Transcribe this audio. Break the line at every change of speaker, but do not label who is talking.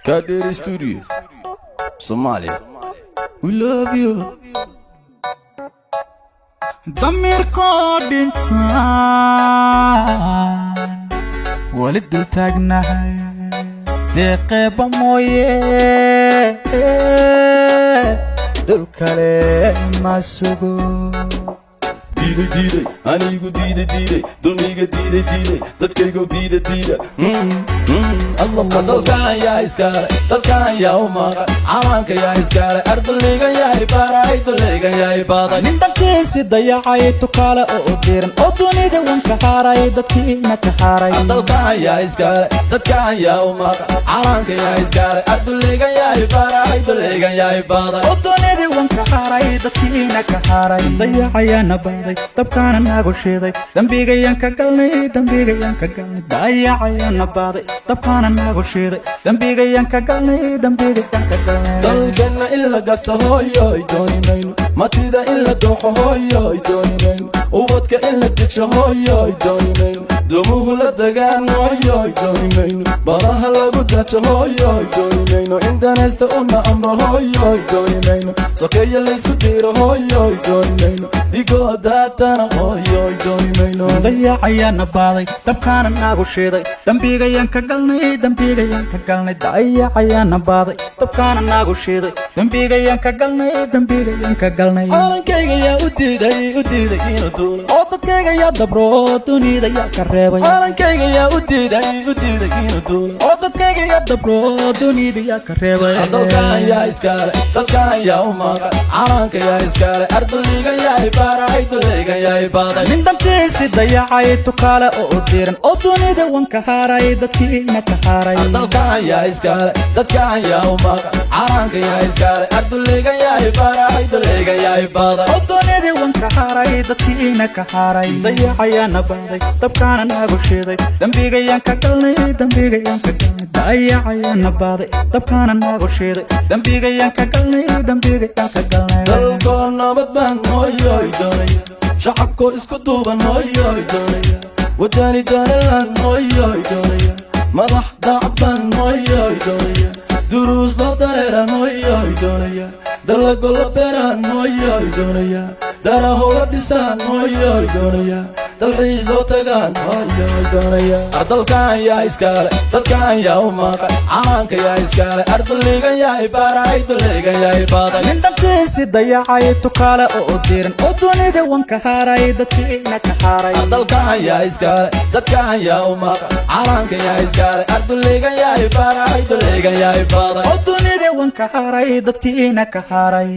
Kaadheeri Studios, Somalia, we love you.
Damiirkoo dhintaan weli dul taagnahay, deeqeebba mooye dul kale ma sugo.
Diiday, diiday, anigu diiday, diiday, dulmiga diiday, diiday, dadkaygow diida, diida. Dalkan yaa iskale? Dalkan yaa u maqan? Calanka yaa iskale? Arduligan yahay baray, duligan yahay baday.
Nin dhankiisi dayacay, tukaale oo diran, oo dunida wan ka haray, dadkiina ka haray.
Dalkan yaa iskale? Dadkan yaa u maqan? Calanka yaa iskale? Arduligan yahay baray, duligan yahay baday.
Oo dunida wan ka haray, dadkiina ka haray. Dayacayaana baaday, dabkaana nagu shiiday, dembigayaan ka galnay, dembigayaan ka galnay. Dayacayaana baaday, dabkaana nagu shiiday, dembigayaan ka galnay, dembigayaan ka galnay.
Dalkeenna in la gato, hooyoy, dooni mayno. Matida in la dooxo, hooyoy, dooni mayno. Ubadka in la dejo, hooyoy, dooni mayno. Dumuhu la degaan, hooyoy, dooni mayno. Badaha lagu dajo, hooyoy, dooni mayno. In danaysta una amro, hooyoy, dooni mayno. Sokeeya laysku diiro, hooyoy, dooni mayno. Dhigoodaatana, hooyoy, dooni mayno.
Dayacayaana baaday, dabkaana nagu shiiday, dembigayaan ka galnay, dembigayaan ka galnay. Dayacayaana baaday, dabkaana nagu shiiday, dembigayaan ka galnay, dembigayaan ka galnay.
Calankayga yaa u diiday, u diiday inuu duulo?
Oo dadkayga yaa dabro, dunida yaa ka reebay?
Calankayga yaa u diiday, u diiday inuu duulo?
Oo dadkayga yaa dabro, dunida yaa ka reebay?
Dalkan yaa iskale? Dalkan yaa u maqan? Calanka yaa iskale? Arduligan yahay baray, duligan yahay baday.
Nin dhantiisi dayacay, tukaale oo diran, oo dunida wan ka haray, dadkiina ka haray.
Dalkan yaa iskale? Dadkan yaa u maqan? Calanka yaa iskale? Arduligan yahay baray, duligan yahay baday.
Oo dunida wan ka haray, dadkiina ka haray. Dayacayaana baaday, dabkaana nagu shiiday, dembigayaan ka galnay, dembigayaan ka galnay. Dayacayaana baaday, dabkaana nagu shiiday, dembigayaan ka galnay, dembigayaan ka galnay.
Dalkoo nabad baan, hooyoy, doonaya. Shacabkoo isku duuban, hooyoy, doonaya. Wadani danalan, hooyoy, doonaya. Madax daacad baan, hooyoy, doonaya. Duruus loo dareeran, hooyoy, doonaya. Dalago la beeraan, hooyoy, doonaya. Daraho la dhisaan, hooyoy, doonaya. Dalxiis loo tagaan, hooyoy, doonaya. Dalkan yaa iskale? Dadkan yaa u maqan? Calanka yaa iskale? Arduligan yahay baray, duligan yahay baday.
Nin dhantiisi dayacay, tukaale oo diran, oo dunida wan ka haray, dadkiina ka haray.
Dalkan yaa iskale? Dadkan yaa u maqan? Calanka yaa iskale? Arduligan yahay baray, duligan yahay baday.
Oo dunida wan ka haray, dadkiina ka haray.